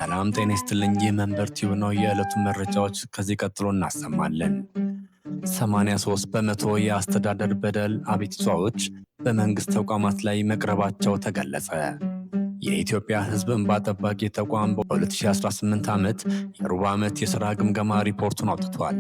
ሰላም ጤና ይስጥልኝ። ይህ መንበር ቲዩብ ነው። የዕለቱን መረጃዎች ከዚህ ቀጥሎ እናሰማለን። 83% የአስተዳደር በደል አቤቱታዎች በመንግስት ተቋማት ላይ መቅረባቸው ተገለጸ። የኢትዮጵያ ሕዝብ እንባ ጠባቂ ተቋም በ2018 ዓመት የሩብ ዓመት የሥራ ግምገማ ሪፖርቱን አውጥቷል።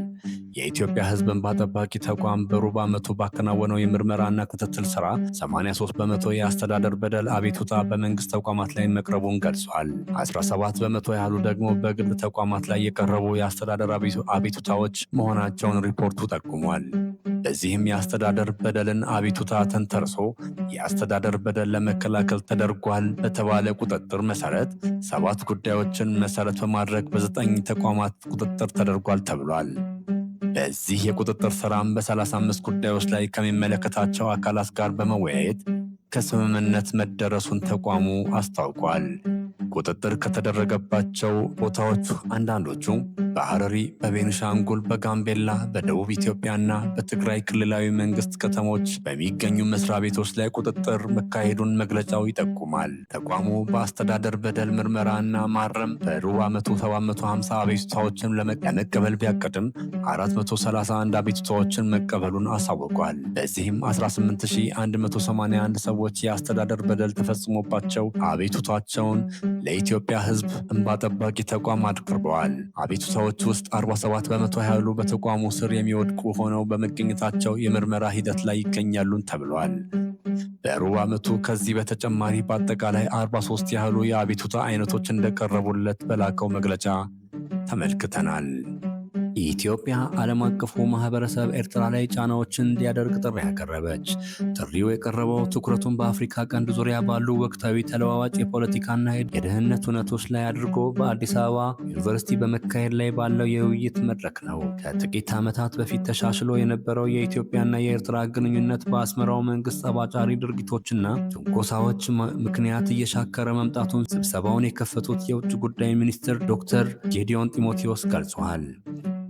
የኢትዮጵያ ሕዝብ እንባ ጠባቂ ተቋም በሩብ ዓመቱ ባከናወነው የምርመራና ክትትል ሥራ 83% የአስተዳደር በደል አቤቱታ በመንግስት ተቋማት ላይ መቅረቡን ገልጿል። 17% ያህሉ ደግሞ በግል ተቋማት ላይ የቀረቡ የአስተዳደር አቤቱታዎች መሆናቸውን ሪፖርቱ ጠቁሟል። በዚህም የአስተዳደር በደልን አቤቱታ ተንተርሶ የአስተዳደር በደል ለመከላከል ተደርጓል በተባለ ቁጥጥር መሰረት 7 ጉዳዮችን መሰረት በማድረግ በ9 ተቋማት ቁጥጥር ተደርጓል ተብሏል። በዚህ የቁጥጥር ስራም በ35 ጉዳዮች ላይ ከሚመለከታቸው አካላት ጋር በመወያየት ከስምምነት መደረሱን ተቋሙ አስታውቋል። ቁጥጥር ከተደረገባቸው ቦታዎች አንዳንዶቹ በሐረሪ፣ በቤኒሻንጉል፣ በጋምቤላ፣ በደቡብ ኢትዮጵያና በትግራይ ክልላዊ መንግስት ከተሞች በሚገኙ መስሪያ ቤቶች ላይ ቁጥጥር መካሄዱን መግለጫው ይጠቁማል። ተቋሙ በአስተዳደር በደል ምርመራና ማረም በሩብ ዓመቱ 750 አቤቱታዎችን ለመቀበል ቢያቅድም 431 አቤቱታዎችን መቀበሉን አሳውቋል። በዚህም 18181 ሰዎች የአስተዳደር በደል ተፈጽሞባቸው አቤቱታቸውን ለኢትዮጵያ ሕዝብ እንባ ጠባቂ ተቋም አቅርበዋል። አቤቱታዎች ውስጥ 47% ያህሉ በተቋሙ ስር የሚወድቁ ሆነው በመገኘታቸው የምርመራ ሂደት ላይ ይገኛሉ ተብሏል። በሩብ ዓመቱ ከዚህ በተጨማሪ በአጠቃላይ 43 ያህሉ የአቤቱታ አይነቶች እንደቀረቡለት በላከው መግለጫ ተመልክተናል። ኢትዮጵያ ዓለም አቀፉ ማህበረሰብ ኤርትራ ላይ ጫናዎችን እንዲያደርግ ጥሪ ያቀረበች። ጥሪው የቀረበው ትኩረቱን በአፍሪካ ቀንድ ዙሪያ ባሉ ወቅታዊ ተለዋዋጭ የፖለቲካና የደህንነት እውነቶች ላይ አድርጎ በአዲስ አበባ ዩኒቨርሲቲ በመካሄድ ላይ ባለው የውይይት መድረክ ነው። ከጥቂት ዓመታት በፊት ተሻሽሎ የነበረው የኢትዮጵያና የኤርትራ ግንኙነት በአስመራው መንግስት አባጫሪ ድርጊቶችና ትንኮሳዎች ምክንያት እየሻከረ መምጣቱን ስብሰባውን የከፈቱት የውጭ ጉዳይ ሚኒስትር ዶክተር ጌዲዮን ጢሞቴዎስ ገልጸዋል።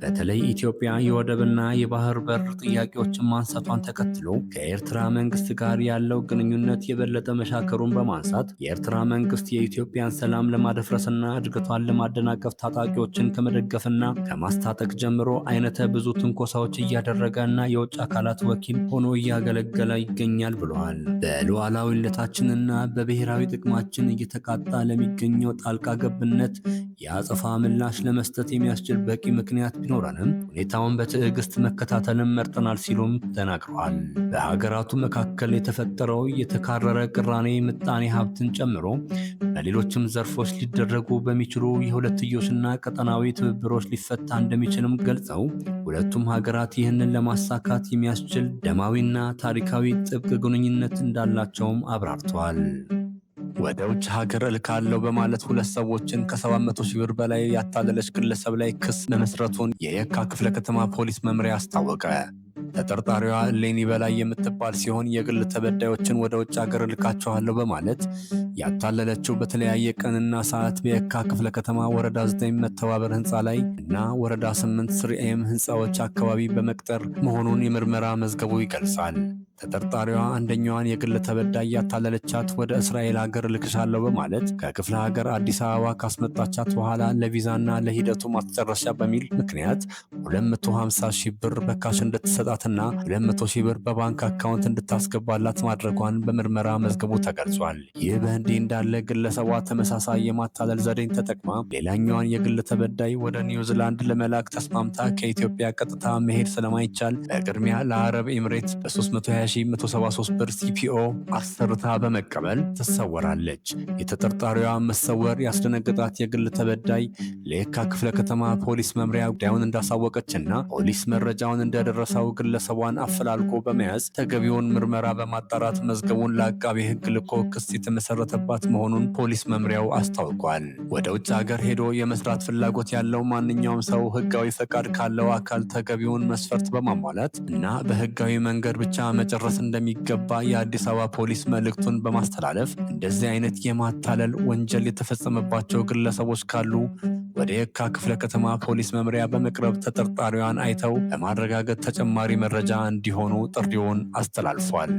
በተለይ ኢትዮጵያ የወደብና የባህር በር ጥያቄዎችን ማንሳቷን ተከትሎ ከኤርትራ መንግስት ጋር ያለው ግንኙነት የበለጠ መሻከሩን በማንሳት የኤርትራ መንግስት የኢትዮጵያን ሰላም ለማደፍረስና እድገቷን ለማደናቀፍ ታጣቂዎችን ከመደገፍና ከማስታጠቅ ጀምሮ አይነተ ብዙ ትንኮሳዎች እያደረገ እና የውጭ አካላት ወኪል ሆኖ እያገለገለ ይገኛል ብለዋል። በሉዓላዊነታችንና በብሔራዊ ጥቅማችን እየተቃጣ ለሚገኘው ጣልቃ ገብነት የአጸፋ ምላሽ ለመስጠት የሚያስችል በቂ ምክንያት ቢኖረንም ሁኔታውን በትዕግስት መከታተልን መርጠናል ሲሉም ተናግረዋል። በሀገራቱ መካከል የተፈጠረው የተካረረ ቅራኔ ምጣኔ ሀብትን ጨምሮ በሌሎችም ዘርፎች ሊደረጉ በሚችሉ የሁለትዮሽና ቀጠናዊ ትብብሮች ሊፈታ እንደሚችልም ገልጸው ሁለቱም ሀገራት ይህንን ለማሳካት የሚያስችል ደማዊና ታሪካዊ ጥብቅ ግንኙነት እንዳላቸውም አብራርተዋል። ወደ ውጭ ሀገር እልካለሁ በማለት ሁለት ሰዎችን ከ700 ሺህ ብር በላይ ያታለለች ግለሰብ ላይ ክስ መመስረቱን የየካ ክፍለ ከተማ ፖሊስ መምሪያ አስታወቀ። ተጠርጣሪዋ እሌኒ በላይ የምትባል ሲሆን የግል ተበዳዮችን ወደ ውጭ ሀገር እልካቸዋለሁ በማለት ያታለለችው በተለያየ ቀንና ሰዓት በየካ ክፍለ ከተማ ወረዳ 9 መተባበር ህንፃ ላይ እና ወረዳ 8 ስርኤም ህንፃዎች አካባቢ በመቅጠር መሆኑን የምርመራ መዝገቡ ይገልጻል። ተጠርጣሪዋ አንደኛዋን የግል ተበዳይ ያታለለቻት ወደ እስራኤል ሀገር እልክሻለሁ በማለት ከክፍለ ሀገር አዲስ አበባ ካስመጣቻት በኋላ ለቪዛና ለሂደቱ ማስጨረሻ በሚል ምክንያት 250 ሺህ ብር በ cash እንድትሰጣትና 200 ሺህ ብር በባንክ አካውንት እንድታስገባላት ማድረጓን በምርመራ መዝገቡ ተገልጿል። ይህ በእንዲህ እንዳለ ግለሰቧ ተመሳሳይ የማታለል ዘዴን ተጠቅማ ሌላኛዋን የግል ተበዳይ ወደ ኒውዚላንድ ለመላክ ተስማምታ ከኢትዮጵያ ቀጥታ መሄድ ስለማይቻል በቅድሚያ ለአረብ ኤምሬት በ320,173 ብር CPO አሰርታ በመቀበል ትሰወራለች። የተጠርጣሪዋ መሰወር ያስደነገጣት የግል ተበዳይ ለየካ ክፍለ ከተማ ፖሊስ መምሪያ ጉዳዩን እንዳሳወቀችና ፖሊስ መረጃውን እንደደረሰው ግለሰቧን አፈላልጎ በመያዝ ተገቢውን ምርመራ በማጣራት መዝገቡን ለአቃቤ ሕግ ልኮ ክስ የተመሰረተባት መሆኑን ፖሊስ መምሪያው አስታውቋል። ወደ ውጭ ሀገር ሄዶ የመስራት ፍላጎት ያለው ማንኛውም ሰው ሕጋዊ ፈቃድ ካለው አካል ተገቢውን መስፈርት በማሟላት እና በሕጋዊ መንገድ ብቻ መጨረስ እንደሚገባ የአዲስ አበባ ፖሊስ መልእክቱን በማስተላለፍ እንደዚህ አይነት የማታለል ወንጀል የተፈጸመባቸው ግለሰቦች ካሉ ወደ የካ ክፍለ ከተማ ፖሊስ መምሪያ በመቅረብ ተጠርጣሪዋን አይተው ለማረጋገጥ ተጨማሪ መረጃ እንዲሆኑ ጥሪውን አስተላልፏል።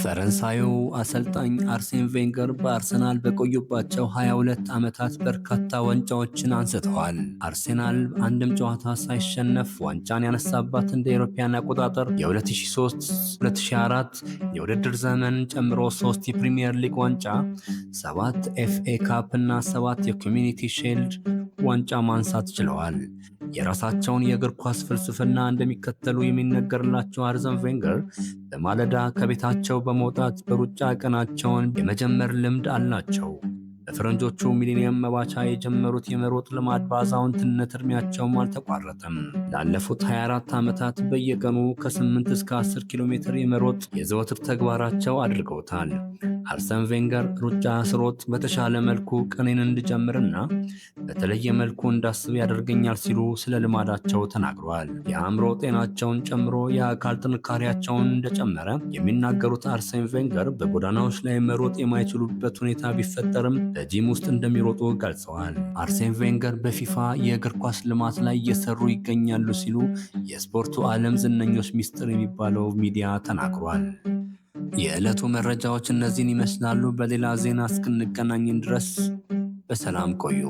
ፈረንሳዩ አሰልጣኝ አርሴን ቬንገር በአርሰናል በቆዩባቸው 22 ዓመታት በርካታ ዋንጫዎችን አንስተዋል። አርሴናል አንድም ጨዋታ ሳይሸነፍ ዋንጫን ያነሳባት እንደ አውሮፓውያን አቆጣጠር የ2003-2004 የውድድር ዘመን ጨምሮ 3 የፕሪሚየር ሊግ ዋንጫ፣ 7 ኤፍኤ ካፕ እና 7 የኮሚኒቲ ሼልድ ዋንጫ ማንሳት ችለዋል። የራሳቸውን የእግር ኳስ ፍልስፍና እንደሚከተሉ የሚነገርላቸው አርሰን ቬንገር በማለዳ ከቤታቸው በመውጣት በሩጫ ቀናቸውን የመጀመር ልምድ አላቸው። በፈረንጆቹ ሚሊኒየም መባቻ የጀመሩት የመሮጥ ልማድ በአዛውንትነት እድሜያቸውም አልተቋረጠም። ላለፉት 24 ዓመታት በየቀኑ ከ8 እስከ 10 ኪሎ ሜትር የመሮጥ የዘወትር ተግባራቸው አድርገውታል። አርሰን ቬንገር ሩጫ ስሮጥ በተሻለ መልኩ ቀኔን እንድጀምርና በተለየ መልኩ እንዳስብ ያደርገኛል ሲሉ ስለ ልማዳቸው ተናግረዋል። የአእምሮ ጤናቸውን ጨምሮ የአካል ጥንካሬያቸውን እንደጨመረ የሚናገሩት አርሰን ቬንገር በጎዳናዎች ላይ መሮጥ የማይችሉበት ሁኔታ ቢፈጠርም በጂም ውስጥ እንደሚሮጡ ገልጸዋል። አርሴን ቬንገር በፊፋ የእግር ኳስ ልማት ላይ እየሰሩ ይገኛሉ ሲሉ የስፖርቱ ዓለም ዝነኞች ሚስጥር የሚባለው ሚዲያ ተናግሯል። የዕለቱ መረጃዎች እነዚህን ይመስላሉ። በሌላ ዜና እስክንገናኝ ድረስ በሰላም ቆዩ።